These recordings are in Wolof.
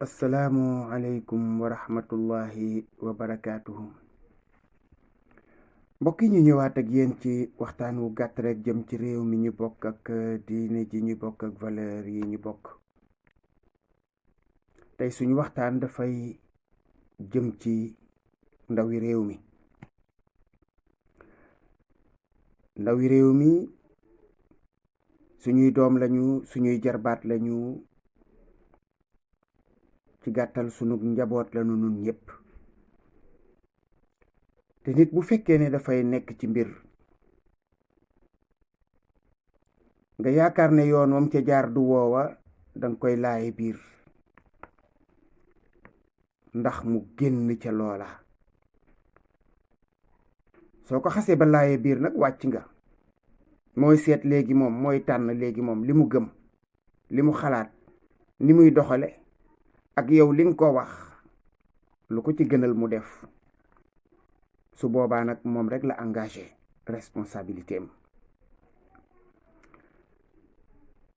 assalaamu aleykum wa rahmatullahi wa barakaatuhu. mbokk yi ñu ñëwaat ak yéen ci waxtaan wu gàtt rek jëm ci réew mi ñu bokk ak diine ji ñu bokk ak valeur yi ñu bokk. tey suñu waxtaan dafay jëm ci ndawi réew mi. ndawi réew mi suñuy doom lañu, suñuy jarbaat lañu, ci gàttal sunu njaboot lañu nun ñépp. te nit bu fekkee ne dafay nekk ci mbir nga yaakaar ne yoon wam ca jaar du woowa, danga koy laaye biir ndax mu génn ca loola. soo ko xasee ba laaye biir nag wàcc nga. mooy seet léegi moom, mooy tànn léegi moom li mu gëm, li mu xalaat, ni muy doxale ak yow li nga ko wax lu ko ci gënal mu def. su boobaa nag moom rek la engagé responsabilité am.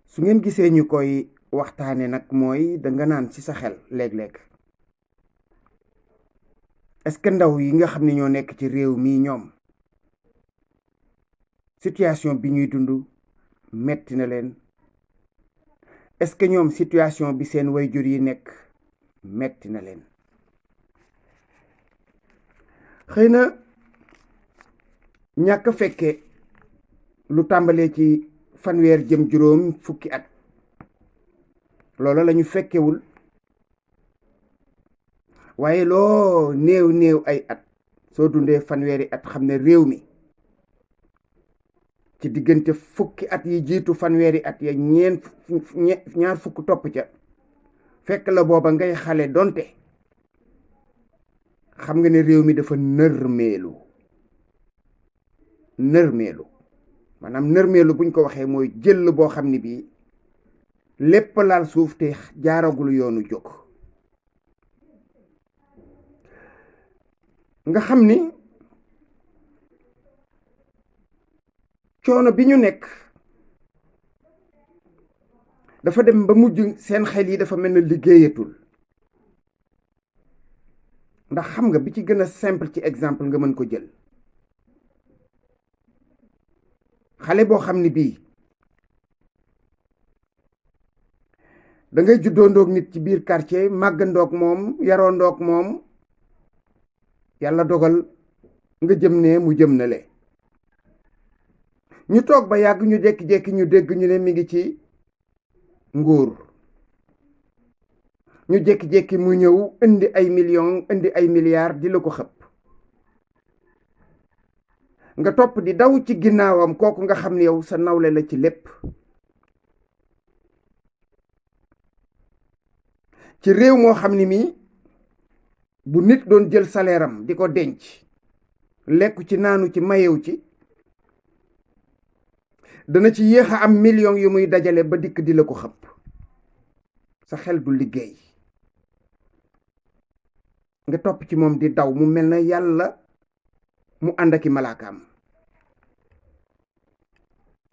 su ngeen gisee ñu koy waxtaane nag mooy danga naan ci sa xel léeg-léeg, est-ce que ndaw yi nga xam ne ñoo nekk ci réew mii ñoom situation bi ñuy dund metti na leen? est-ce que ñoom situation bi seen wayjur yi nekk metti na leen? xëy na ñàkk fekke lu tàmbalee ci fanweer jëm juróom fukki at loola lañu fekkewul, waaye loo néew néew ay at soo dundee fanweeri at xam ne réew mi ci diggante fukki at yi jiitu fanweeri at ya ñaar fukk topp ca fekk la booba ngay xale donte xam nga ne réew mi dafa nërmeelu. maanaam nërmeelu buñ ko waxee mooy jël boo xam ne bii lépp laal suuf te jaaragul yoonu jóg. nga xam ni coono bi ñu nekk dafa dem ba mujj seen xel yi dafa mel na liggéeyatul. ndax xam nga bi ci gën a simple ci exemple nga mën ko jël, xale boo xam ni bii da ngay juddoo ndoog nit ci biir quartier, màgg ndoog moom, yaroo ndoog moom, yàlla dogal nga jëm ne mu jëm na le. ñu toog ba yàgg ñu jékki-jékki ñu dégg ñu ne mi ngi ci nguur. ñu jékki-jékki mu ñëw indi ay millions, indi ay milliards di la ko xëpp. nga topp di daw ci ginnaawam kooku nga xam ne yow sa nawle la ci lépp. ci réew moo xam ni mii bu nit doon jël salaire am di ko denc, lekku ci naanu ci mayew ci, dana ci yéex a am millions yu muy dajale ba dikk di la ko xëpp. sa xel du liggéey. nga topp ci moom di daw mu mel na yàlla mu ànd aki malaakaam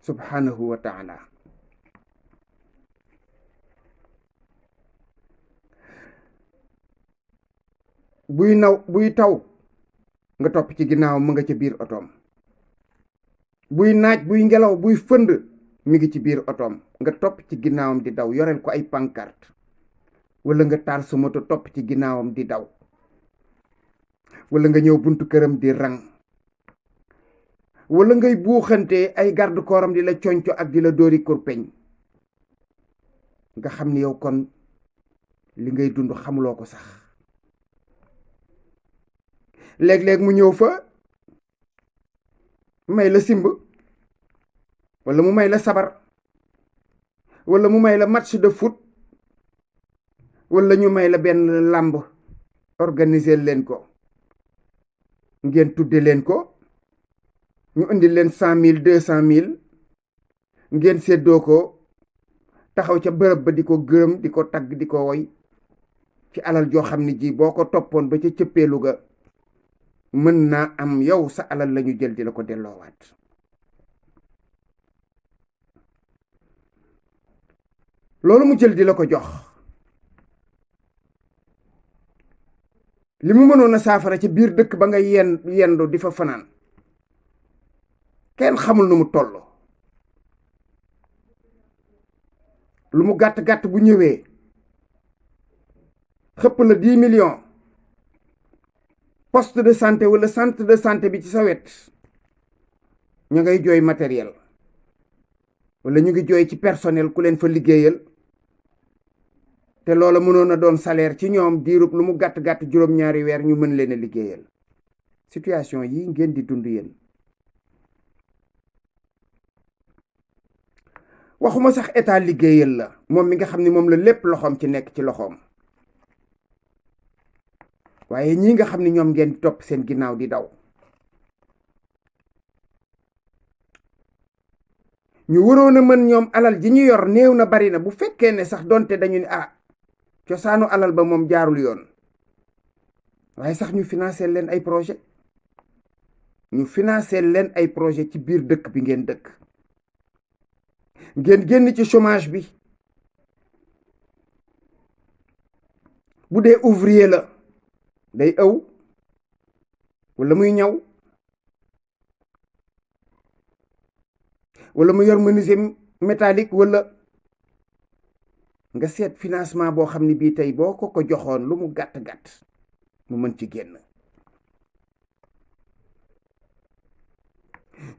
subhanahu wa taala. buy taw nga topp ci ginnaaw mu nga ca biir otoom. buy naaj, buy ngelaw, buy fënd mi ngi ci biir otoom. nga topp ci ginnaawam di daw, yoreel ko ay pancarte wala nga taal sa moto topp ci ginnaawam di daw, wala nga ñëw buntu këram di rang, wala ngay buuxante ay garde corps am di la conco ak di la dóori kurpeñ. nga xam ni yow kon li ngay dund xamuloo ko sax. léeg-léeg mu ñëw fa may la simb, wala mu may la sabar, wala mu may la match de foot, wala ñu may la benn làmb organiser leen ko, ngeen tudde leen ko, ñu indi leen 100 000 200 000 ngeen séddoo ko, taxaw ca bërëb ba di ko gërëm, di ko tagg, di ko woy ci alal joo xam ne ji boo ko toppoon ba ca cëppeelu ga mën naa am yow sa alal lañu jël di la ko delloowaat. loolu mu jël di la ko jox li mu mënoon a saafara ci biir dëkk ba nga yendu di fa fanaan kenn xamul nu mu toll. lu mu gàtt-gàtt bu ñëwee xëpp la 10 millions poste de santé wala centre de santé bi ci sa wet ñu ngay jooy matériel wala ñu ngi jooy ci personnel ku leen fa liggéeyal te loola mënoon a doon salaire ci ñoom diirub lu mu gàtt-gàtt juróom-ñaari weer ñu mën leen a liggéeyal. situation yi ngeen di dund yéen waxuma sax état liggéeyal la moom mi nga xam ne moom la lépp loxoom ci nekk ci loxoom, waaye ñii nga xam ne ñoom ngeen topp seen ginnaaw di daw ñu waroon a mën ñoom alal ji ñu yor néew na bari na bu fekkee ne sax donte dañu ne cosaanu alal ba moom jaarul yoon, waaye sax ñu financer leen ay projet ci biir dëkk bi ngeen dëkk, ngeen génn ci chômage bi. bu dee ouvrier la day ëw wala muy ñaw wala mu yor menuisier métallique wala nga seet financement boo xam ne bii tey boo ko joxoon lu mu gàtt-gàtt mu mën ci génn.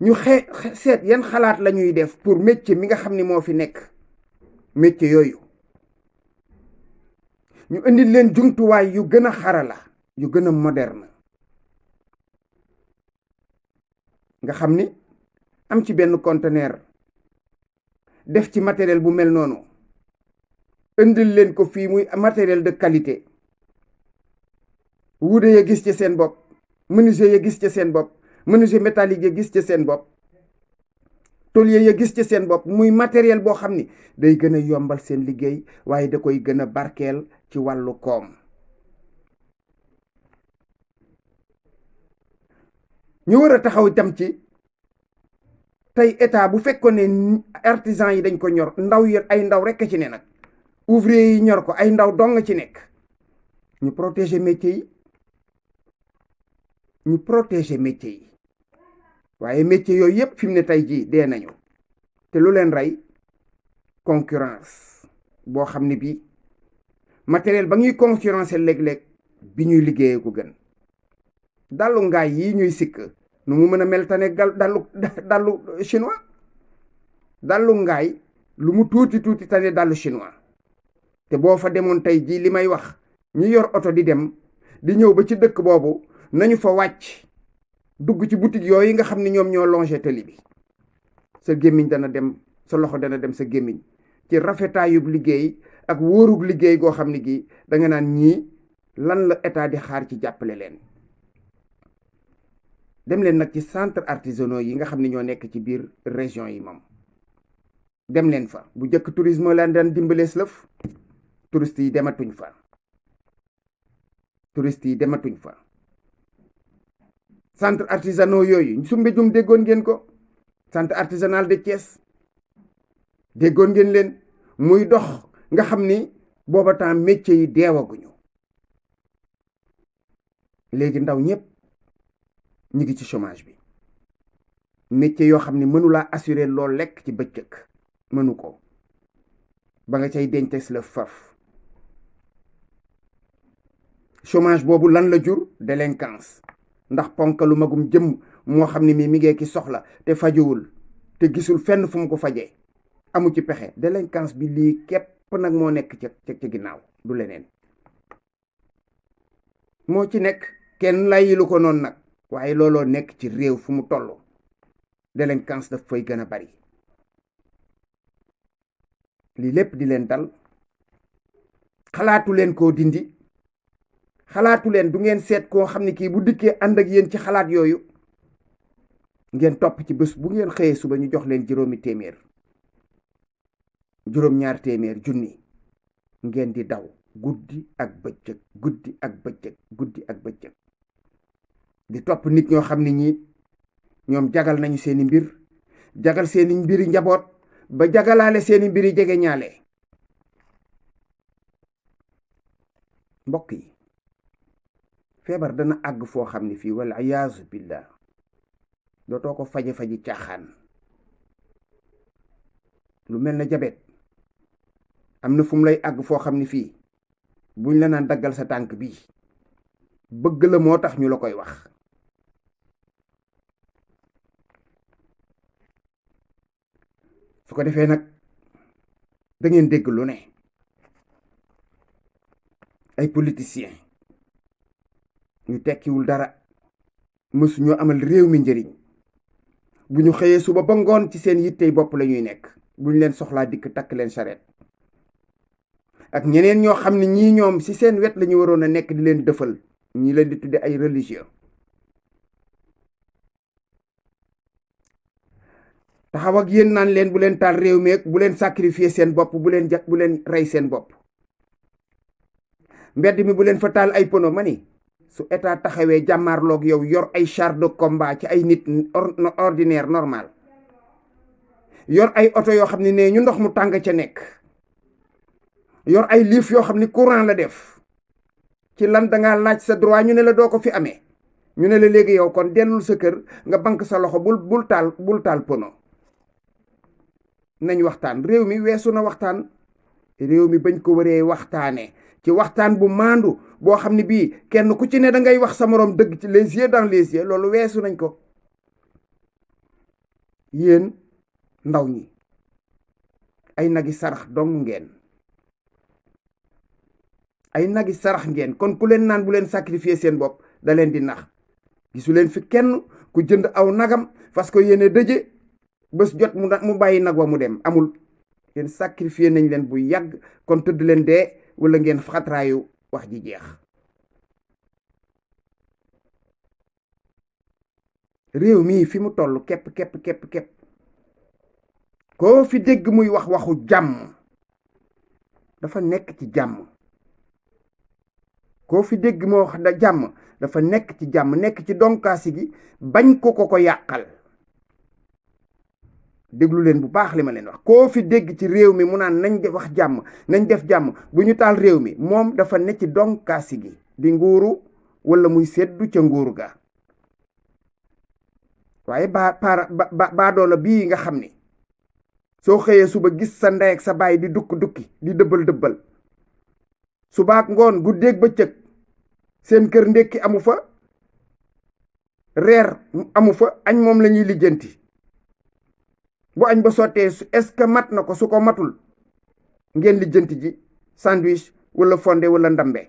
ñu seet yan xalaat la ñuy def pour métier mi nga xam ni moo fi nekk, métier yooyu ñu indi leen jumtuwaay yu gën a xarala yu gën a moderne nga xam ni am ci benn conteneur def ci matériel bu mel noonu indil leen ko fii muy matériel de qualité, wuude ya gis ci seen bopp, menuisier ya gis ci seen bopp, menuisier métallique ya gis ci seen bopp, tôlier ya gis ci seen bopp, muy matériel boo xam ni day gën a yombal seen liggéey waaye da koy gën a barkeel ci wàllu koom. ñu war a taxaw itam ci tey état bu fekkoon ne artisan yi dañ ko ñor, ndaw yi ay ndaw rekk ci ne nag, ouvrier yi ñor ko ay ndaw dong ci nekk, ñu protéger métier yi waaye métier yooyu yëpp fi mu ne tey jii dee nañu te lu leen rey concurrence boo xam ne bii matériel ba ñuy concurrencer léeg-léeg bi ñuy liggéeyee ko gën. dallu ngaay yi ñuy sikk nu mu mën a mel tane dallu chinois, dallu ngaay lu mu tuuti tane dallu chinois. te boo fa demoon tey jii li may wax ñi yor oto di dem di ñëw ba ci dëkk boobu nañu fa wàcc dugg ci boutique yooyu nga xam ne ñoom ñoo longé tali bi, sa gémmiñ dana dem, sa loxo dana dem sa gémmiñ ci rafetaayub liggéey ak wóorug liggéey goo xam ne gi danga naan ñii lan la état di xaar ci jàppale leen. dem leen nag ci centre artisanaux yi nga xam ne ñoo nekk ci biir région yi moom dem leen fa. bu njëkk tourisme laan daan dimbalees lëf, touristes yi dematuñ fa. centre artisanaux yooyu Soumbédioune déggoon ngeen ko, centre artisanal de Thiès déggoon ngeen leen muy dox nga xam ni booba temps métier yi deewaguñu. léegi ndaw ñëpp ñu ngi ci chômage bi, métier yoo xam ne mënulaa assurer loolu lekk ci bëccëg mënu ko, ba nga cay dences la faf. chômage boobu lan la jur? délinquance, ndax ponkalu magum jëm moo xam ne mi ngi ki soxla te fajuwul te gisul fenn fu mu ko fajee, amu ci pexe. délinquance bi lii képp nag moo nekk ca ginnaaw, du leneen. moo ci nekk, kenn layilu ko noonu nag, waaye looloo nekk ci réew fu mu toll. délinquance daf fay gën a bari. lii lépp di leen dal, xalaatu leen koo dindi, xalaatu leen du ngeen seet koo xam ne kii bu dikkee ànd ak yéen ci xalaat yooyu ngeen topp ci bés bu ngeen xëyee suba ñu jox leen juróom-ñaar téeméer junni ngeen di daw guddi ak bëccëg di topp nit ñoo xam ne ñoom jagal nañu seeni mbir, jagal seeni mbiri njaboot, ba jagalaale seeni mbiri jege ñaale. mbokk yi feebar dana àgg foo xam ne fii wala iyaazu billah dootoo ko faji caaxaan. lu mel na jabet am na fu mu lay àgg foo xam ne fii buñ la naan daggal sa tànk bii bëgg la moo tax ñu la koy wax. su ko defee nag da ngeen dégg lu ne ay politiciens ñu tekkiwul dara mësu ñoo amal réew mi njëriñ bu ñu xëyee suba ba ngoon ci seen yittey bopp la ñuy nekk bu ñu leen soxlaa dikk takk leen charrette. ak ñeneen ñoo xam ne ñii ñoom ci seen wet la ñu waroon a nekk di leen dëfal ñi leen di tudde ay religieux. taxaw ak yéen naan leen bu leen taal réew mi bu leen sacrifier seen bopp bu leen rey seen bopp. mbedd mi bu leen fa taal ay pono ma ni su état taxawee jàmmaarloog yow yor ay char de combat ci ay nit ordinaire normal yor ay oto yoo xam ne nee ñu ndox mu tàng ca nekk yor ay liif yoo xam ne courant la def ci lan dangaa laaj sa droit ñu ne la doo ko fi amee ñu ne la léegi yow kon dellul sa kër nga bank sa loxo bul taal pono. nañ waxtaan réew mi weesu na waxtaan réew mi bañ ko waree waxtaane ci waxtaan bu maandu boo xam ne bii kenn ku ci ne da ngay wax sa moroom dëgg ci les yeux dans les yeux loolu weesu nañ ko. yéen ndaw ñi ay nagi sarax dong ngeen ay nagi sarax ngeen kon ku leen naan bu leen sacrifier seen bopp da leen di nax. gisu leen fi kenn ku jënd aw nagam parce que yéene dëje bés jot mu bàyyi nag wa mu dem amul. yéen sacrifier nañ leen bu yàgg kon tëdd leen dee wala ngeen xatraayu wax ji jeex. réew mii fi mu toll képp koo fi dégg muy wax waxu jàmm dafa nekk ci jàmm. koo fi dégg moo wax da jàmm dafa nekk ci jàmm nekk ci donkaasi gi bañ ko yàqal. déglu leen bu baax li ma leen wax koo fi dégg ci réew mi mu naan nañ wax jàmm nañ def jàmm bu ñu taal réew mi moom dafa ne ci donkaasi gi di nguuru wala muy seddu ca nguur ga. waaye baadoola bii nga xam ni soo xëyee suba gis sa ndey ak sa baay di dukki di dëbbal subaak ngoon guddeeg bëccëg seen kër ndékki amu fa reer amu fa añ moom la ñuy lijjanti. bu añ ba sottee est-ce que mat na ko su ko matul ngeen lijjanti ji sandwich wala fonde wala ndambe.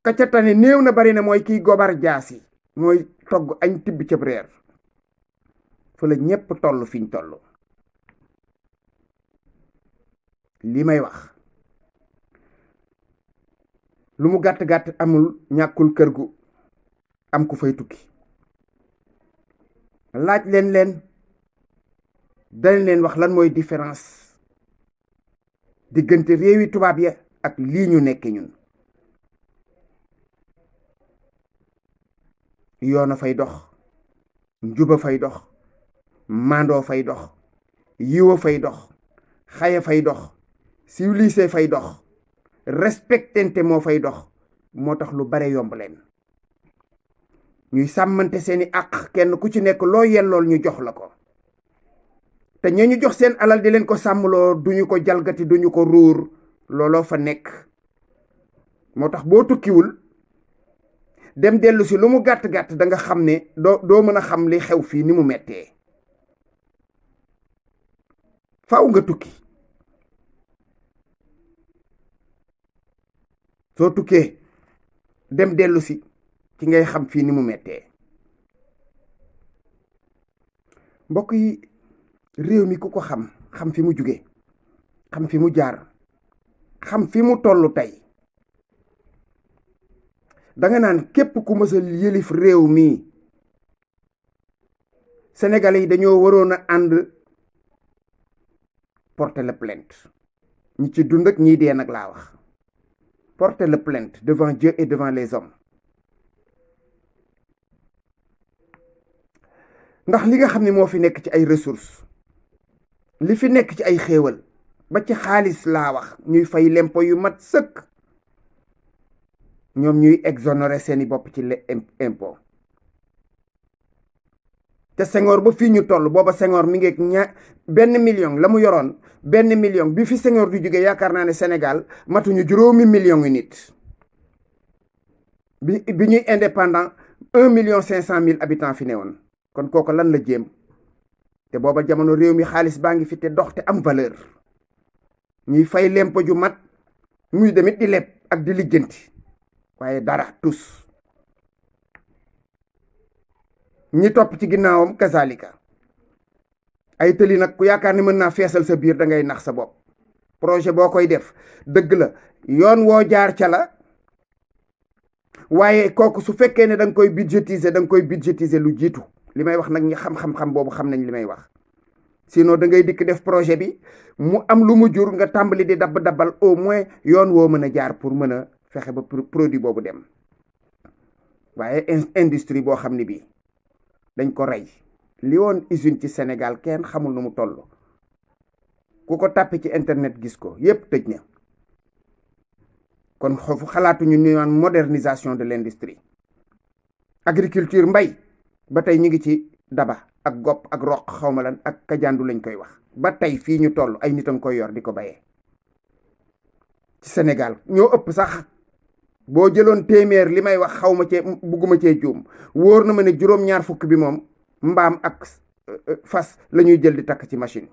ka ca tane néew na bari na mooy kiy gobar jaasi mooy togg añ tibb cëb reer fa la ñépp toll fiñ toll. li may wax lu mu gàtt amul ñàkkul kër gu am ku fay tukki. laaj leen dañ leen wax lan mooy différence diggante réewi tubaab ya ak lii ñu nekke ñun. yoon a fay dox njuba fay dox maandoo fay dox yiwa fay dox xaya fay dox civilisé fay dox respectante moo fay dox moo tax lu bare yomb leen. ñuy sàmmante seeni àq kenn ku ci nekk loo yellool ñu jox la ko te ña ñu jox seen alal di leen ko sàmmloo duñu ko jalgati duñu ko ruur looloo fa nekk. moo tax boo tukkiwul dem dellu si lu mu gàtt da nga xam ne doo mën a xam li xew fii ni mu mettee. faaw nga tukki soo tukkee dem dellu si ci ngay xam fii ni mu mettee. mbokk yi réew mi ku ko xam fi mu jóge xam fi mu jaar xam fi mu tollu tey danga naan képp ku mësa yëlif réew mi Sénégalais yi dañoo waroon a ànd porter la plainte. ñi ci dund ak ñiy dee nag laa wax. porter la plainte devant Dieu et devant les hommes. ndax li nga xam ne moo fi nekk ci ay ressources li fi nekk ci ay xéewal ba ci xaalis laa wax ñuy fay lempo yu mat sëkk ñoom ñuy exonérer seeni bopp ci impôt te Senghor ba fii ñu toll booba Senghor mi ngi benn million la mu yoroon, benn million bi fi Senghor di jóge yaakaar naa ne Sénégal matuñu juróomi million yu nit bi ñuy indépendant 1,5 million habitants fi ne woon. kon kooku lan la jéem te booba jamono réew mi xaalis baa ngi fi te dox te am valeur, ñuy fay lempo ju mat, muy demit di leb ak di lijjanti waaye dara tus. ñi topp ci ginnaawam kazalika. ay tëli nag ku yaakaar ni mën naa feesal sa biir da ngay nax sa bopp. projet boo koy def dëgg la yoon woo jaar ca la, waaye kooku su fekkee ne da nga koy budgétiser lu jiitu. li may wax nag ñi xam-xam boobu xam nañ li may wax. sinon da ngay dikk def projet bi mu am lu mu jur nga tàmbali di dabbal au moins yoon woo mën a jaar pour mën a fexe ba produit boobu dem. waaye industrie boo xam ne bii dañ ko rey. li woon usine ci Sénégal kenn xamul nu mu toll. ku ko tàppe ci internet gis ko yépp tëj na. kon xoofu xalaatuñu ñu naan modernisation de l'industrie. agriculture mbay ba tey ñu ngi ci daba ak gopp ak roq xawma lan ak kajandu lañ koy wax. ba tey fii ñu toll ay nit a ngi koy yor di ko bayee ci Sénégal. ñoo ëpp sax boo jëloon téeméer li may wax xawma cee bugguma cee juum wóor na ma ne juróom-ñaar fukk bi moom mbaam ak fas la ñuy jël di takk ci machine.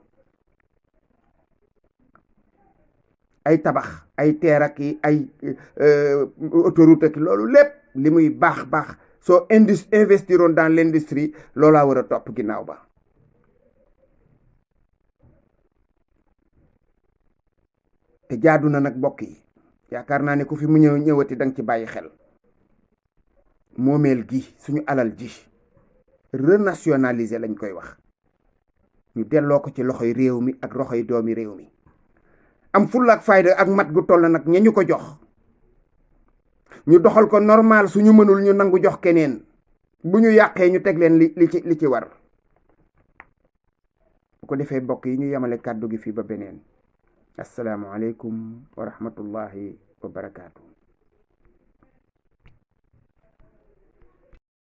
ay tabax ay teer ak ay autoroute ak loolu lépp li muy baax soo investiroon dans l'industrie loolaa war a topp ginnaaw ba. te jaadu na nag mbokk yi yaakaar naa ne ku fi mu ñëwati danga ci bàyyi xel. moomeel gi suñu alal ji renationaliser lañ koy wax. ñu delloo ko ci loxoy réew mi ak loxoy doomi réew mi. am fulla ak fayda ak mat gu toll nag ña ñu ko jox ñu doxal ko normal, suñu mënul ñu nangu jox keneen. bu ñu yàqee ñu teg leen li ci war. bu ko defee mbokk yi ñu yemale kàddu gi fii ba beneen. assalaamu aleykum wa rahmatullahi wa barakaatu.